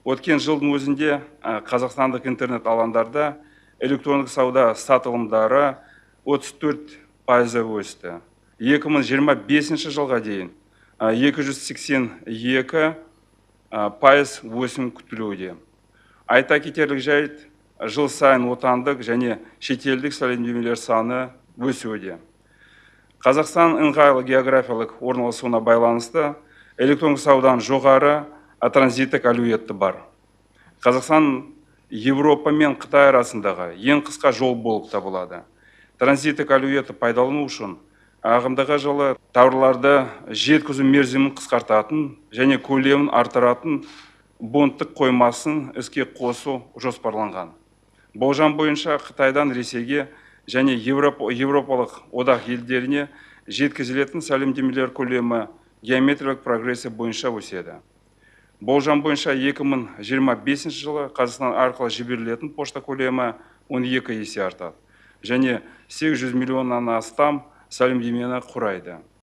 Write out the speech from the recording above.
Өткен жылдың өзінде қазақстандық интернет алаңдарда электрондық сауда сатылымдары 34%-ға өсті. 2025 жылға дейін 282% өсім күтілуде. Айта кетерлік жайт, жыл сайын отандық және шетелдік сәлемдемелер саны өсуде. Қазақстан ыңғайлы географиялық орналасуына байланысты электрондық сауданың жоғары транзиттік әлеуеті бар. Қазақстан Еуропа мен Қытай арасындағы ең қысқа жол болып табылады. Транзиттік әлеуетті пайдалану үшін ағымдағы жылы тауарларды жеткізу мерзімін қысқартатын және көлемін арттыратын бондтық қоймасын іске қосу жоспарланған. Болжам бойынша, Қытайдан Ресейге және Еуропалық одақ елдеріне жеткізілетін сәлемдемелер көлемі геометриялық прогрессия бойынша өседі. Болжам бойынша, 2025 жылы Қазақстан арқылы жіберілетін пошта көлемі 12 есе артады және 800 миллионнан астам сәлемдемені құрайды.